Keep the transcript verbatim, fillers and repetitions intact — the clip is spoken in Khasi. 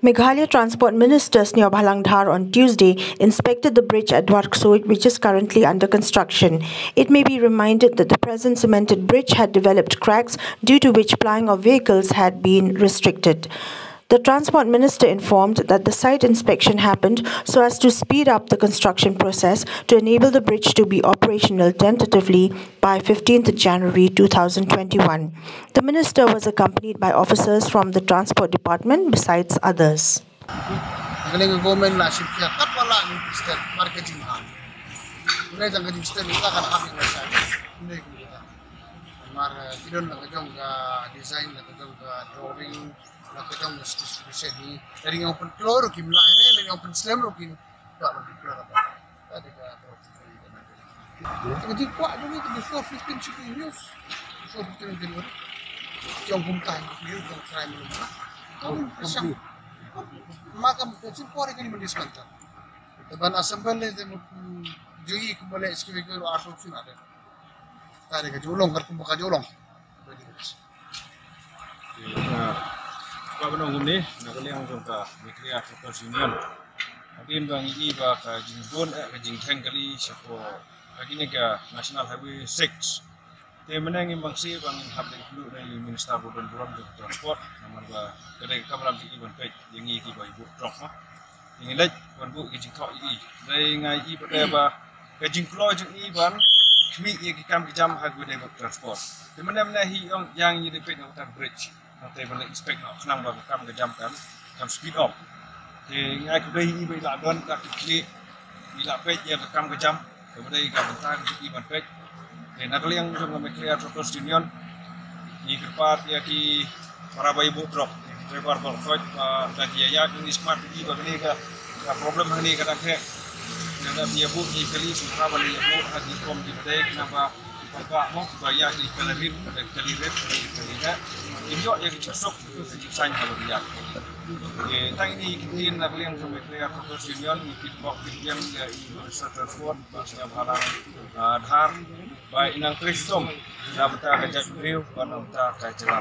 Meghalaya Transport Minister Sniawbhalang Dhar on Tuesday inspected the bridge at Dwarksoit, which is currently under construction. It may be reminded that the present cemented bridge had developed cracks, due to which plying of vehicles had been restricted. The Transport Minister informed that the site inspection happened so as to speed up the construction process to enable the bridge to be operational tentatively by fifteenth January two thousand twenty-one. The minister was accompanied by officers from the Transport Department, besides others. Kane ka government la shim khia kat wala ni step mar ka jingha. Kane jang ka jing step ni la kan ha ni website. Kane ka mar kidon la ka jong ka design, la ka jong ka drawing, la ka jong ka specification ni. Dari yang open floor kim la ini, dari yang open slam rukin. Ka ban floor ka. Tadi ka. Ka jingkwah jong ngi ka before fifteen January. Before fifteen January. Jong kumta ni jong trai mulu. Kau ni pesiang. Maka ka jingkwah ni kan dismantle. Ban assemble ni jong jui kumba le excavator ar song sing ada. Tadi ka julong, ka kumba ka julong. Ba nong kumne na ka liang jong ka Meghalaya Truckers Union. Hadien ba ngi i ba ka jingbun eh ka jingtheng kali sha ko ka kine ka National Highway six. Te mynne ngi bang si ba ngin hap dei kulu na i Minister Gordon Brown jong Transport. Namar ba ka dei ka kamram jong i ban peit ïa ngi ki ba i bud trok ma. Ngi leit ban buh ki jingthoh ïa i. Dei nga i ba dei ba ka jingkloi jong i ban khmih ïa ki kam ki jam ha ki dei bad transport. Te mynne mynne hi ong ïa ngi dei peit na uta bridge. Nang te ban inspect noh khnang ba ka kam ka jam kan kan speed up. Te nga i ba dei i ba i la don da ki khlieh i la peit ïa ka kam ka jam. Ka ba dei ka bynta ka jong i ban peit. Te na ka liang jong ka Meghalaya Truckers Union ngi kyrpad ïa ki para ba ïa buh trok, ïa ki driver ba koit ba da ki ïa ïa ki ngi smat ki ba kane ka ka problem hangne ka dang heh. Nang da ïa buh ïa kali sum ka ba ïa buh ha ki kom ki ba dei khnang ba ki ba ka mo ba ïa ki kali rit kali rit kali rit. Ki ïoh ïa ki suk ki sain ha ba ïa. Te tang ini ki tin na ka liang jong ka Meghalaya Truckers Union ngi kit bok kit biang ïa i Minister Transport. Ba sngap halang, ah, Dhar ba i nang trei shitom na bynta ka jaitbynriew bad na bynta ka jylla.